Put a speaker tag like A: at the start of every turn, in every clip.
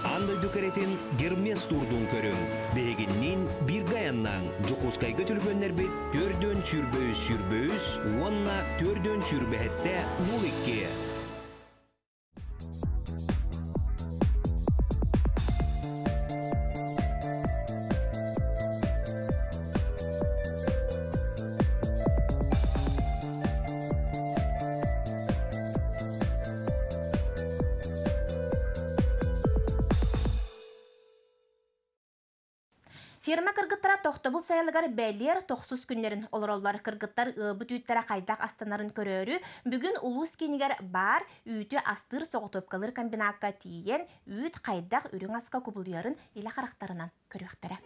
A: Аан дойду кэрэтин Гермес туурдун көрүҥ. Биһигинниин бииргэ айаннааҥ. Дьокуускайга түлүпүөннэрбит 423 23 уонна 427 02.
B: Ферма кыргыттара тохтобул сайылыгар бэлиэр тохсус күннэрин олороллор. Кыргыттар ыабыт үүттэрэ хайдах астанарын көрөөрү, бүгүн улуус киинигэр баар үүтү астыыр соҕотуопкалыыр комбинакка тиийэн, үүт хайдах үрүҥ аска кубулуйарын илэ харахтарынан көрүөхтэрэ.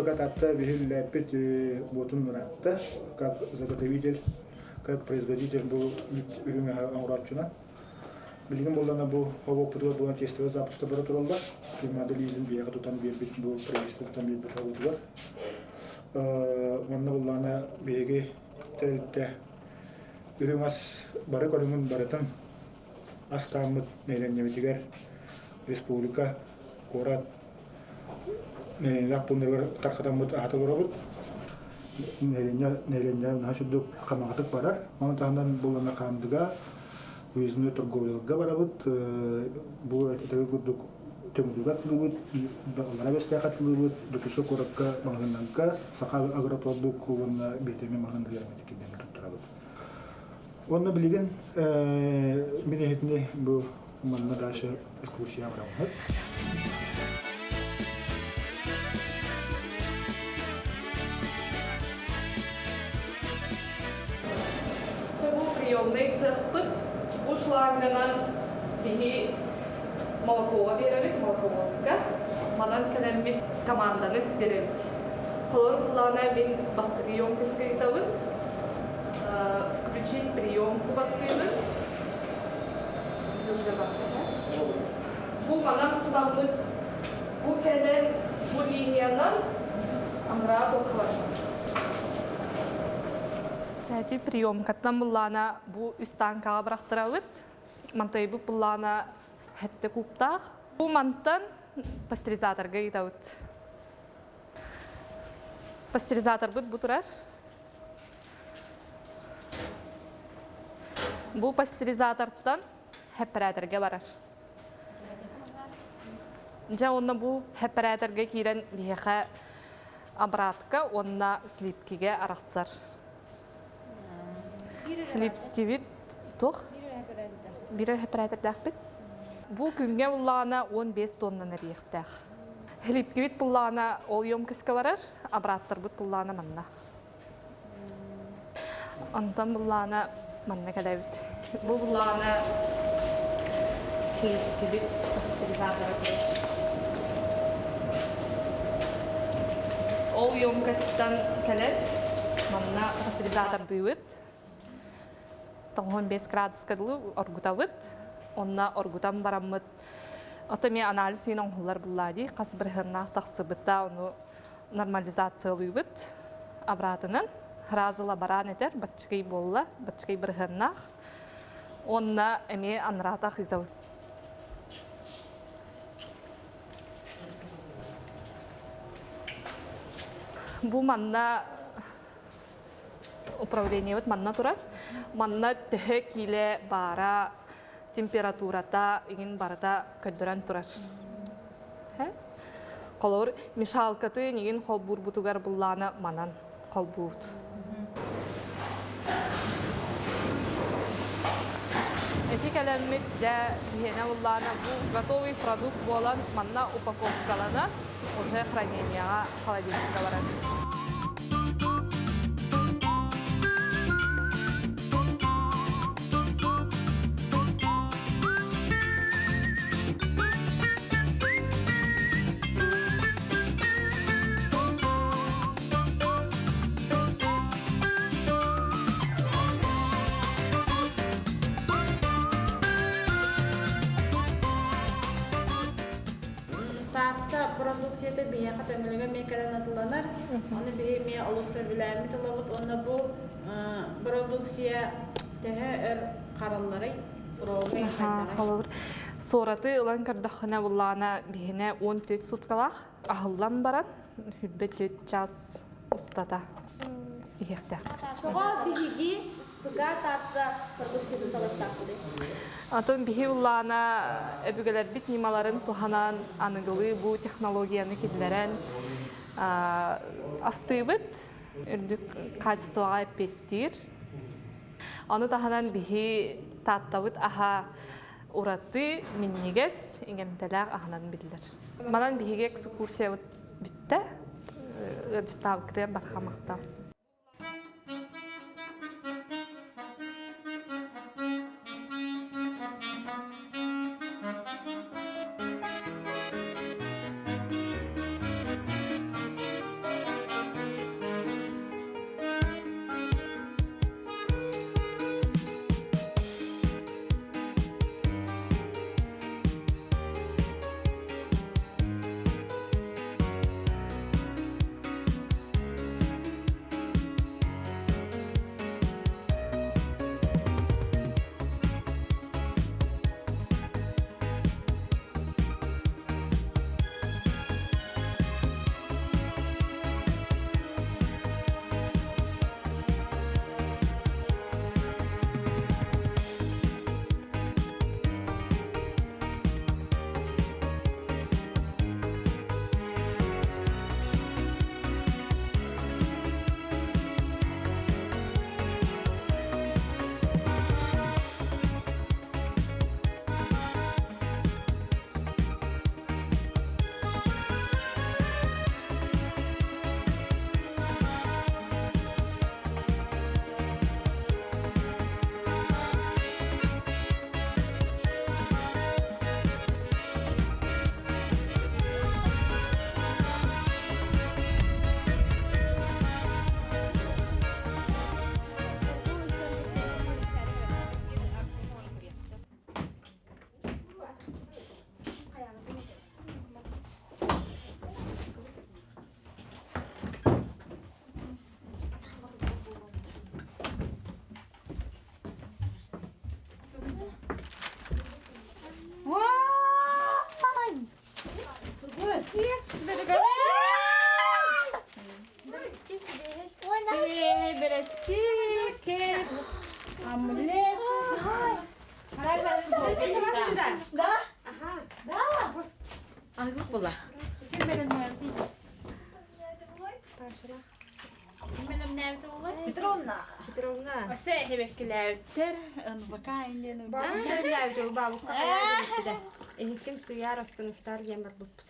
C: Пока Таатта биһиллээппит буотун ыраатта, как заготовитель, как производитель бу үрүҥ аһы оҥорооччунан. Билигин буоллана бу хобуоппутугар буолан тестовый запуска бара тураллар. Фирмада лизинг биһиэхэ тутан биэрбит бу правительство тутан биэрбит хобуотугар. Манна буллаана биһиги тэрилтэ үрүҥ ас бары көрүҥүн барытын астааммыт нэһилиэнньэбитигэр республика, куорат нэһилиэнньэлээх пууннарыгар тархатаммыт аһата олоробут. Нэһилиэнньэ нэһилиэнньэ наһаа сүрдүк хамаҕатык барар. Ону таһынан булана Хаандыга выездной торговляларга барабыт. Бу этэргэ курдук Төҥүлүгэ атылыыбыт, Аллараа Бэстээх атылыыбыт, Дьокуускай куоракка маҕаһыыннарга Саха агропродукт уонна биэтэми маҕаһыыннарыгар киллэрэн туттарабыт. Уонна билигин мин эһитини бу манна дальше экскурсия бараммыт.
D: Бу приемный цехпыт бу шланганан биһи молокоҕа биэрэбит, молоковозка. Манан кэлэммит команданы биэрэбит. Холор былаана мин бастакы емкостька ыытабын. Включить приемку вакцины. Бу манан туламмыт бу кэлэн бу линиянан амраа туохха Чэти приемкаттан буллаана бу үс танкаҕа бырахтарабыт. Мантайбыт буллаана хэтте кубтаах. Бу мантан пастеризаторга ыытабыт. Пастеризаторбыт бу турар. Бу пастеризатортан хэппэрээтэргэ барар. Дьэ уонна бу хэппэрээтэргэ киирэн биһиэхэ обратка уонна слипкигэ арахсар. Слипкибит туох? Биир хэппэрээтэрдээхпит. Бу күҥҥэ буллаҕына 15 тоннан эбиэхтээх. Слипкибит буллаҕына ол емкостька барар, обраттарбыт буллаҕына манна. Онтон буллаҕына манна кэлэбит. Бу буллаҕына сиэккибит пастеризатора турар. Ол емкостьтан кэлэн манна пастеризатордыыбыт. 95 градуска дылы оргутабыт. Онно оргутан бараммыт ото эмиэ анализ иин оҥоһуллар буллаа дии хас бырыһыаннаах тахсыбыта ону нормализациялыыбыт обратынан сразу бараан этэр баччыкый буолла баччыкый бырыһыаннаах уонна эмиэ анраата ыытабыт бу манна управлениебыт манна турар манна төһө киилэ баара температурата игин барыта көрдөрөн турар. Холобур, мешалкаты нигин холбуурбутугар буллаана манан холбуут. Эти кэлэммит дьэ биһиэнэ буллаана бу готовый продукт буолан манна упаковкаланан уже храненияҕа холодильникка барар.
E: Таатта продукцията биһиэхэ Төҥүлүгэ эмиэ кэлэн атыланар. Ону биһи эмиэ олус сөбүлээммит ылабыт уонна бу продукция төһө өр харалларый? Срогай хайдаҕый?
D: Холобур, суораты ылан көрдөххүнэ буллаана биһинэ 14 суткалаах аһыллан баран 24 час устата иһиэхтээх.
F: Тоҕо биһиги СПК Таатта продукциятын талыахтаахпытый?
D: Атын биһи уллаана өбүгэлэрбит ньымаларын туһанан аныгылыы бу технологияны киллэрэн астыыбыт, үрдүк качествоҕа эппиэттиир. Ону таһынан биһи Тааттабыт аһа ураты минньигэс, иҥэмтэлээх аһынан биллэр. Манан биһиги экскурсиябыт бүттэ. Ыалдьыттаабыккытыгар барҕа махтал.
G: Эһиккин суйар аскыныстар диэн барбыппыт.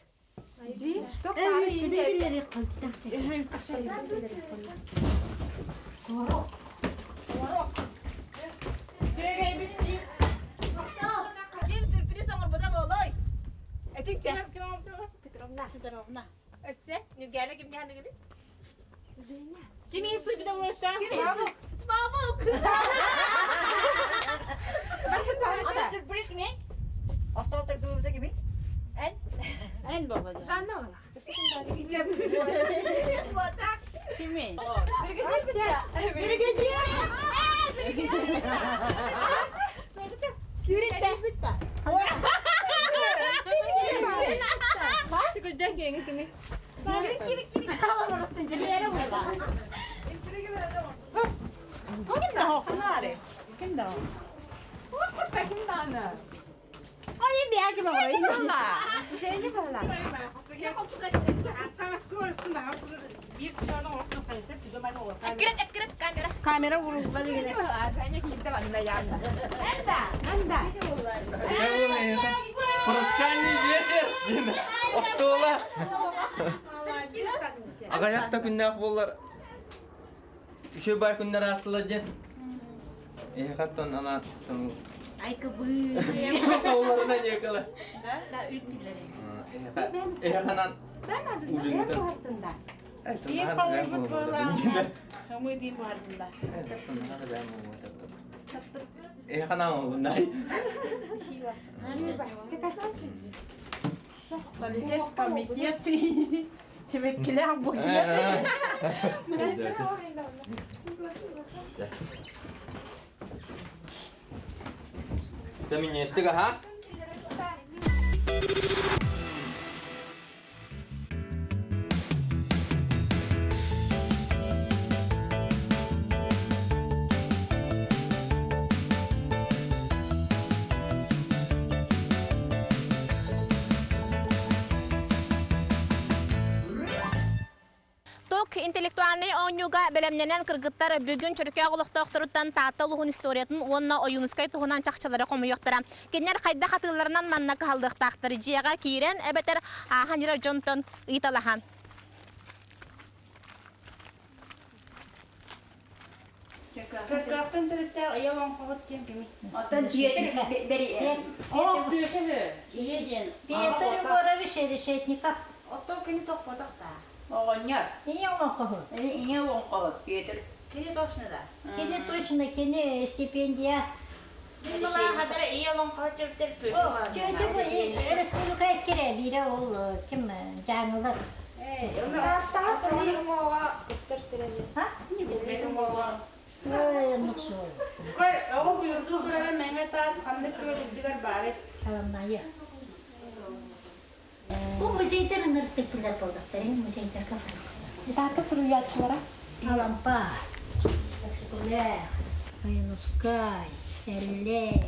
H: Ким сюрприз оҥорбута буолуой? Этиҥчэ. Петровна. Петровна. Өссө Нүргээнэ кимҥэ ханыгыный? Женя.
G: Ким инсульт болуота?
H: Ким инсульт? Мамук!
I: Ана сюрприз кими? Автол тыргылыбыта кими?
H: Эн?
G: Эн болбады.
F: Жанна ола.
G: Кими?
H: Эккиреп, эккиреп, камера.
G: Камера урулла дегене.
J: Прощальный вечер! Остуола! Аҕыйах да күннээх буоллар үчүгэй бай күннэр аастылар диэн. Эһэхаттан анаан
E: Айкыбыы.
J: Оларына некала.
E: Да, үс тиллери.
J: Эһэханан ужингытын.
E: Биир халыйбыт буолаҕына, ымыы диин буһардында.
J: Эһэханан олунай.
E: Комитет, комитет, Тимеккилээх букет.
J: Минньиэстик аһа.
B: Ток интеллектуальнай оонньууга бэлэмнэнэн кыргыттар бүгүн Чөркөөх олохтоохторуттан Таатта улууһун историятын уонна Ойуунускай туһунан чахчылары хомуйуохтара. Кинилэр хайдах атыыларынан манна кыһаллыахтаахтар дьиэҕэ киирэн эбэтэр ааһан ирэр дьонтон ыйыталаһан.
E: Чөркөөхтөн төрүттээх ийэ олоҥхоһут диэн кимий?
I: Оттон дьиэтин бэри...
E: Оо, түөсэ ийэ диэн.
K: Петр Егорович Решетников.
E: Оттон кини тохпотох да.
I: Оҕонньор.
K: Ийэ олоҥхоһут.
I: Ийэ олоҥхоһут Петр.
E: Кини точно да.
K: Кини точно, кини стипендиат.
E: Хадара ийэ олоҥхоһут чөптөр
K: Тетя республика кире биирэ ол ким дьааҥылар.
F: Таастаҕа сэлии уҥуоҕа көстөр сирэли. Сэлии уҥуоҕа.
K: Ой, оннук суол.
E: Кой, оҕо буйурдуу көрөрө мэҥэ таас ханнык күөл үрдүгэр баарый?
K: Харамнайы. Бу музейдар ыныртык билэр буоллахтар, музейдарга
F: Таатта суруйааччылара.
K: Алампа, Өксөкүлээх, Ойуунускай, Эллэй.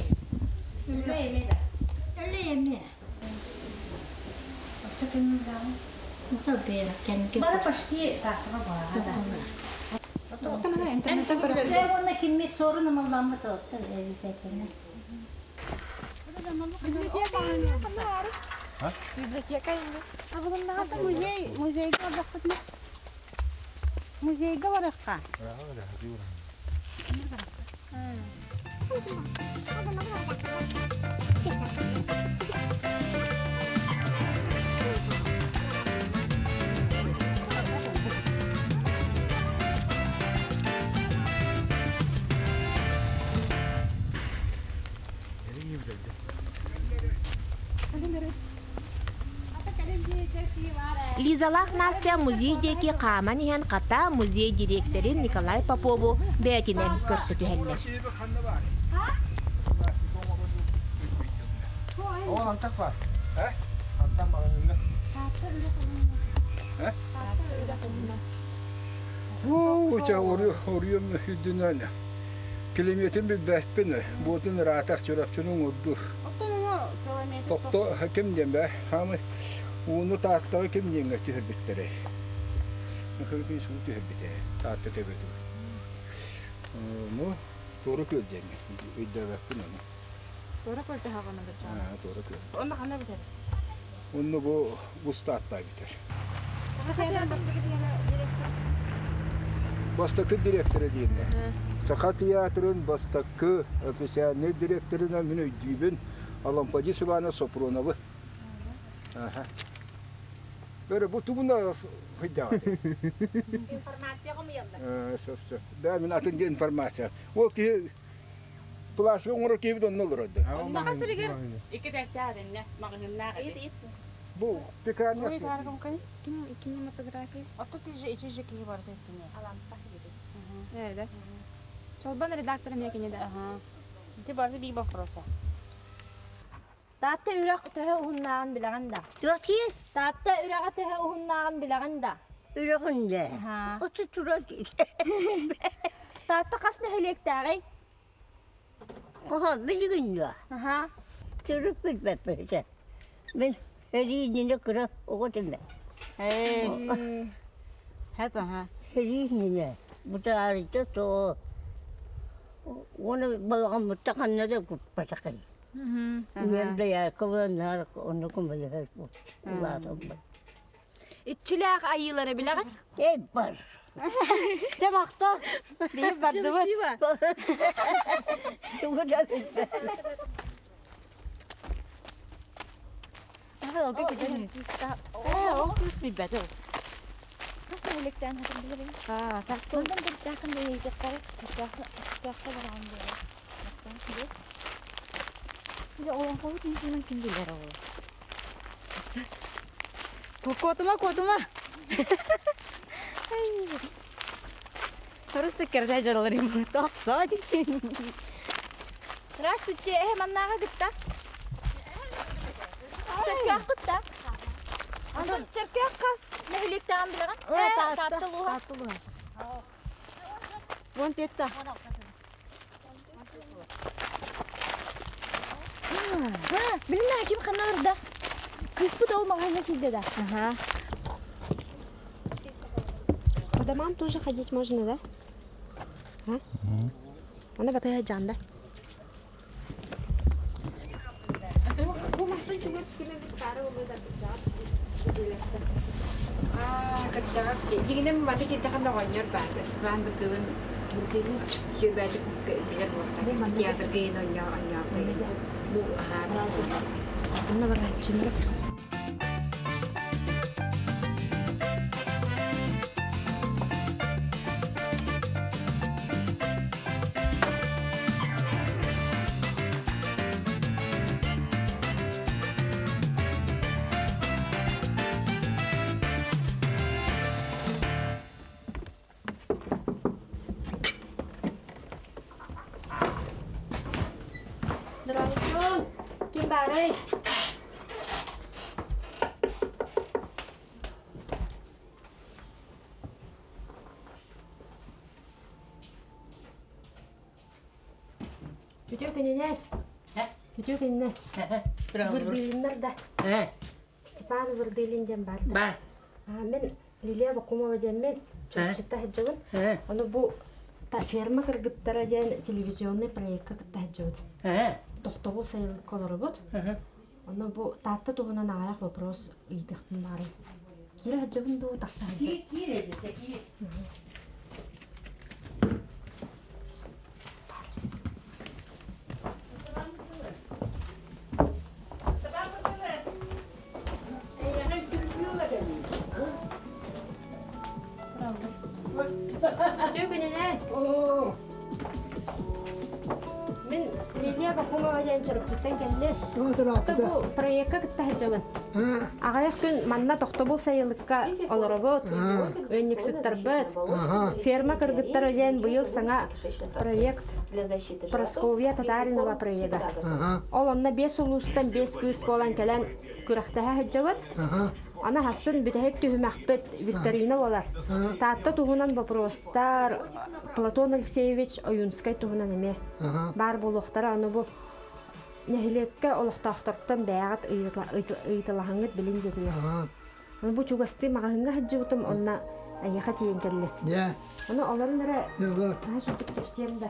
E: Эллэй эмиэ да.
K: Эллэй эмиэ.
E: Бары почти тааттаҕа баара да.
F: Интернеттен көрөбүт.
K: Уонна киммит суорун ымылламмыт оттон обязательно.
F: Библиотека инде.
E: Музей, музейга барбахпытына. Музейга барыахха.
B: Лизалаах Настя музей диэки хааман иһэн хата музей дириэктэрин Николай Попову бэйэтинэн көрсө түһэллэр.
C: Ол антах бар. Э? Антан бағаныңда. Э?
L: Фу, оруйум үрдүнэн километр билбэппин, буотун ыраатар Чурапчыны оҥордур. Тохто ким диэн бэ, хаамы ууну Тааттаҕа ким диэҥҥэ түһэрбиттэрэй? Михаил суу түһэрбитэ, Таатта төбөтүгэр. Ну, Туора күөл диэҥҥэ, өйдөөбөппүн ону.
F: Туора күөл таһаҕына баччаҕа.
L: Туора күөл.
E: Онно ханна бүтэр?
L: Онно бу Устааттай бүтэр. Бастакы директора диэннэ. Саха театрын бастакы официальнай директорынан мин өйдүүбүн Алампадис Ивановна Сопруновы. Аха. Бөрө бу тугуна хайдаҕа
B: Информация хомуйаллар.
L: Сөп сөп. Да мин атын информация. Ол киһи Пластик оҥорор киһибит онно олорорду.
F: Саха сиригэр
E: Икки тэстээх этиннэ, маҕаһыыннаах эти.
L: Бу пекарня.
F: Кинематография.
E: Отто тиже ичи же киһи барыта эттине.
B: Алампа киһи.
F: Э, Чолбон редактор эмиэ кини да.
E: Ага. Ити барыта биир вопроса.
F: Таатта үрэх төһө уһуннааҕын билэҕин да?
K: Туохтиир?
F: Таатта үрэҕэ төһө уһуннааҕын билэҕин да?
K: Үрэҕин да.
F: Аһаа.
K: Оту турар
F: Таатта хас нэһилиэктээҕий?
K: Оһо, билигин да.
F: Аһаа.
K: Төрүт билбэппин.
M: Мин эрииннини кыра оҕо этим.
I: Хэп аха.
M: Эрииннини бутаарыйда тоҕо уонна балаҕаммытта ханна да куппатахай. Ийэм доярка буолан наар онно көмөлөһөр улаатаммыт.
F: Иччилээх айыылары билэҕин?
M: Эй бар.
G: Чэ махтал. Биһи бардыбыт.
M: Тугу да билбэт.
F: Ол кыыс билбэт ол. Хас нэһилиэктээн хатын билэбин. Онтон биртээхин бэйэйдэххэ көхтөөххө бараҕын буолар. Дьэ олоҥхобут интимин ким билэр ол?
G: Куотума, куотума. Просто кэрдэ дьараларым. Тохтоо дитин.
F: Здравствуйте, эһэ маннааҕа кытта. Чөркөөх кытта. Антон Чөркөөх хас нэһилиэктээҕин билэҕин? Таатта улууһа.
G: Вон петта.
F: Билиннэ ким ханна барда? Кыыспыт ол маҕаһыыҥҥа киирдэ да?
G: Ага. По домам тоже ходить можно, да? А? Она батая жанда.
N: Кырдьаҕас дьиҥинэн маты киирдэххинэ оҕонньор баар Ыстапаан Бырдыылын сүөбээтик билэр буолтар театрга иһин оонньоо бу
G: Онно барааччылар. Здравствуй! Ким баарый? Үтүө күнүнэн. Үтүө күнүнэн. Вырдылиннар да. Степан Вырдылин диэн бар да.
M: Бар.
G: Мен Лилия Бакумова диэммин Чурапчытта сылдьабын. Ону бу ферма кыргыттара диэн телевизионный проекка кытта сылдьабыт. Тохтобул сайылыкка олоробут. Ону бу Таатта туһунан аҕыйах вопрос ыйытыахпын баҕарабын. Киирэ сылдьабын дуу, тахса сылдьабын?
M: Киир, киир.
G: Үтүө күнүнэн! Мин Лилия Бакумова диэн Чурапчыттан кэллим. Бу проекка кытта сылдьабын. Аҕыйах күн манна тохтобул сайылыкка олоробут, ыанньыксыттарбыт. Ферма кыргыттар диэн быйыл саҥа проект Прасковья Татаринова проега. Ол онно биэс улуустан биэс кыыс буолан кэлэн күрэхтэһэ сылдьабыт. Аны хассын бүтэһик түһүмэхпит викторина буолар. Таатта туһунан вопростар Платон Алексеевич Ойуунскай туһунан эмиэ баар буолуохтара. Аны бу нэһилиэккэ олохтоохтортон бэйэҕит ыйыталаһаҥҥыт билин диэтилэр. Аны бу чугастыы маҕаһыыҥҥа сылдьыбытым онно эйиэхэ тиийэн кэллим. Ону олорон эрэ наһаа сүрдүк кэпсиэм да.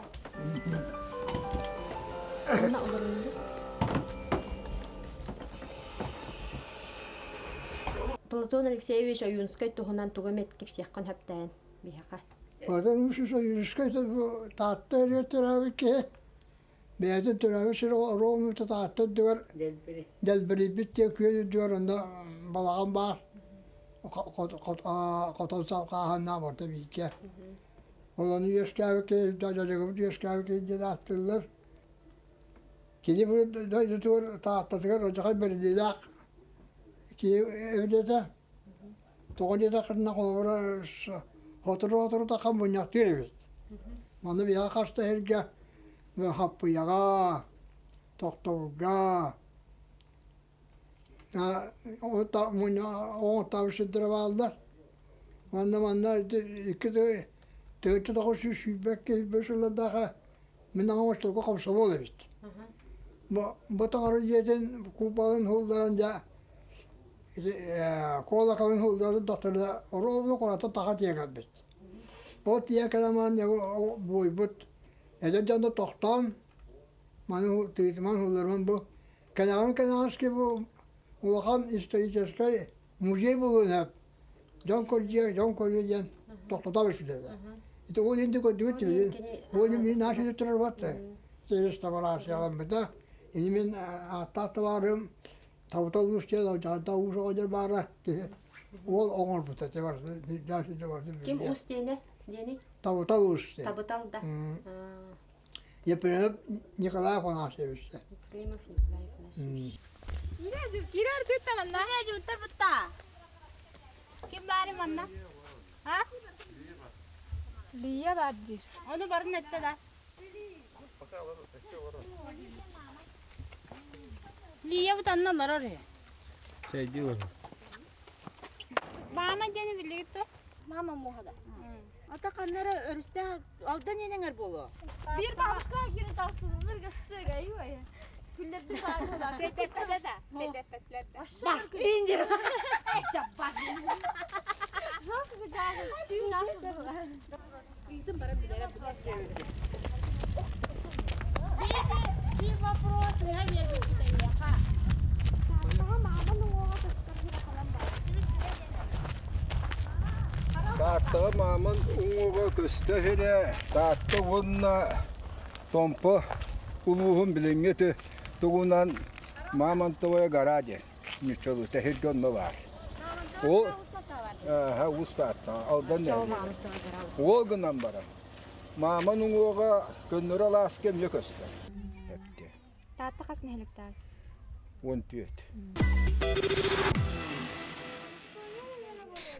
G: Онно олоруннум. Платон Алексеевич Ойуунскай туһунан тугу эмит кэпсиэххин сөптөөн биһиэхэ.
O: Платон Ойуунскай Таатта эрэ төрөөбүт киһи. Бэйэтин төрөөбүт сирэ Оруомута Таатта үрдүгэр Дэлбэрийбит диэн күөл үрдүгэр онно балаҕан баар. Хотон салҕааһыннаах барыта бииргэ. Ол ону үөскээбит киһи дьарыгыбыт үөскээбит киһи диэн ааттыыллар. Кини бу дойдутугар Тааттатыгар алдьархай бэриниилээх киһи эбит этэ. Тоҕо диэтэххинэ холобура сотору-сотору мунньахтыыр эбит. Маны биһиэхэ хаста сиргэ Хаппыйаҕа, Тохтобулга, оҥоттообут сирдэрэ бааллар. Уонна манна икки 1921 сыллардаахха мин аҕам остуолга комсомол эбит. Бу таҥара дьиэтин куполын һуулларан дьэ. Куолакалын һуулларын оруобуна курата таха тиийэн кэлбит. Ол тиийэн кэлэн баран буойбут эдэр дьоно тохтоон маны тыытыман һуулларыман бу кэнэҕин кэнэҕэски бу улахан историческай музей буолуон сөп. Дьон көрдүө, дьон көрүө диэн тохтото биэрбитэ. Ити ол инди көрдүгүт билин. Ол мин наша турар батта. Реставрацияламмыта. Ини мин ааттаах табаарым Тавта уус диэн дьаһалта уус оҕонньор баара киһи уол оҥорбута
G: Ким уус диэне диэний?
O: Табытал уус диэн.
G: Табытал да.
O: Епренов Николай Афанасьевич.
G: Ефремов Николай Афанасьевич.
H: Кирер тутта манна. Кирер тутта. Ким баары манна? А?
F: Лия бар диир.
H: Ону барын этте да. Лия бутанна олорор үһү.
L: Чэйдии олорор.
H: Маама диэни билигит дуо?
F: Мама муоһада.
I: Ата ханнара өрүстээх алдан иэнэҥэр буолуо.
F: Биир бабушка киирэн тахсыбытын ыргастык айуу Күллэрди баар
H: Чэйдэппэтэ да, чэйдэппэтилэр да.
I: Бар, инди. Чаппар.
F: Жестко жағы, сүйін
E: Ыйтым баран билэрэ
H: Биир вопрос ыһа биэрбиппит эйиэхэ.
L: Тааттаҕа мааман уҥуоҕа көстө сирэ Таатта уонна Томпо улууһун билиҥҥи тугунан Мамонтовая гора диэн ньуччалыы тэһиргэ онно баар. Ол Уус Таатта Алдан нэһилиэгэ. Ол гынан баран Мааман уҥуоҕа көннөрү алааска эмиэ көстөр. Эптэ.
F: Таатта хас нэһиликтээх?
L: 14.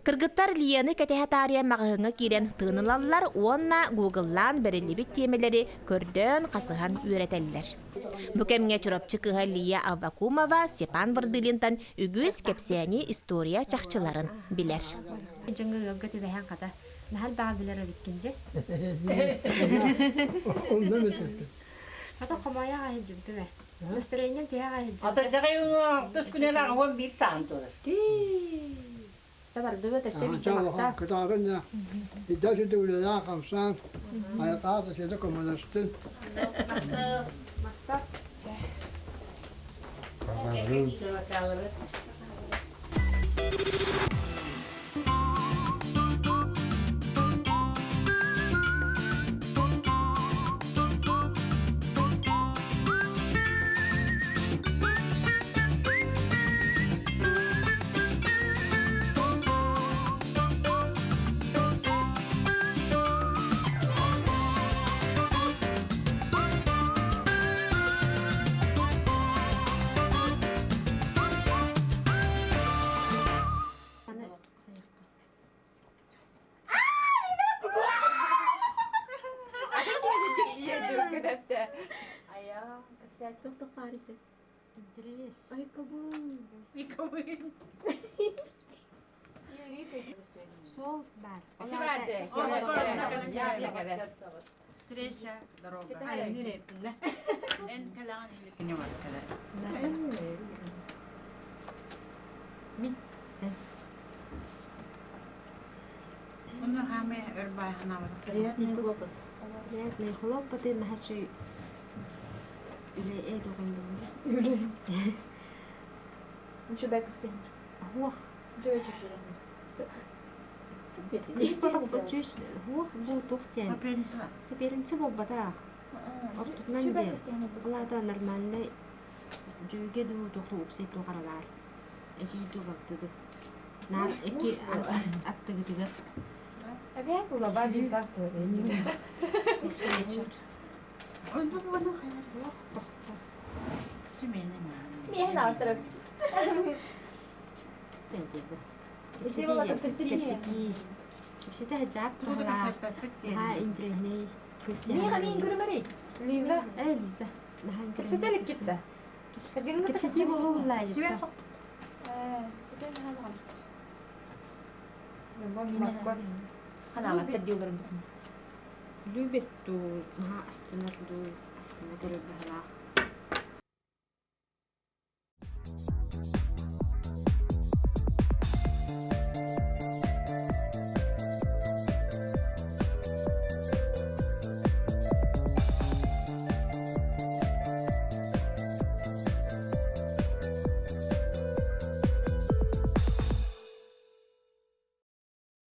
B: Кыргыттар Лияны кэтэһэ таарыйа маҕаһыыҥҥа киирэн тыын ылаллар уонна гугллаан бэриллибит тиэмэлэри көрдөөн, хасыһан үөрэтэллэр. Бу кэмҥэ Чурапчы кыыһа Лия Аввакумова Степан Вырдылинтан үгүс кэпсээни, история чахчыларын билэр.
G: Дьоҥҥо ыалга түбэһэн хата наһаа элбэҕи билэр эбиккин дьэ.
O: Онно эмэспиппин.
G: Хата хомойо аҕай сылдьыбытым ээ. Настроением түһэ аҕай сылдьыбыта.
M: Атырдьаҕай алтыс күнүн 81 саан турар.
G: Табардыбыт өссө биирдэ махтаа.
O: Кытаатын я. Идэ сүтэ үлэлээх хамсаан, айатаата сиэтэ көмөлөстүн.
G: Махтал. Интерес. Ой, кабын. Сол бар.
E: Встреча, дорога. Эн кэлэҕин иликини бар кэлэр.
G: Мин.
E: Онно хаамай өр баайханаабат.
G: Приятный хлопот. Приятные хлопоты нахачы үлэ э доҕон булла.
O: Үлэ.
F: Нчу бэкстен.
G: Хуох. Испатах хуох бу тух диэн. Соперница буолбатах. Ортотунан диэн. Булаата нормальный дьүүгэ дуу туохту упсай туох аралаар. Эчий дуу балты дуу. Наар эки аттыгытыгар.
N: Опять улаба виза
G: Встреча.
E: Ой, бу буну
F: Миэхэ наалтарап.
G: Кэпсэтэ хадьаап туһалаах. Наһаа интириэһинэй
F: Миэхэ миин көрүмэрий. Лиза.
G: Э, Лиза. Наһаа
N: Кэпсэтэ илик китта.
G: Кэпсэтии буолуо буллаа
N: Сүбэ соқ. Ханаабаттар дииллэрин
G: Любит дуу, наһаа астынар дуу, астына көрөр быһалаах.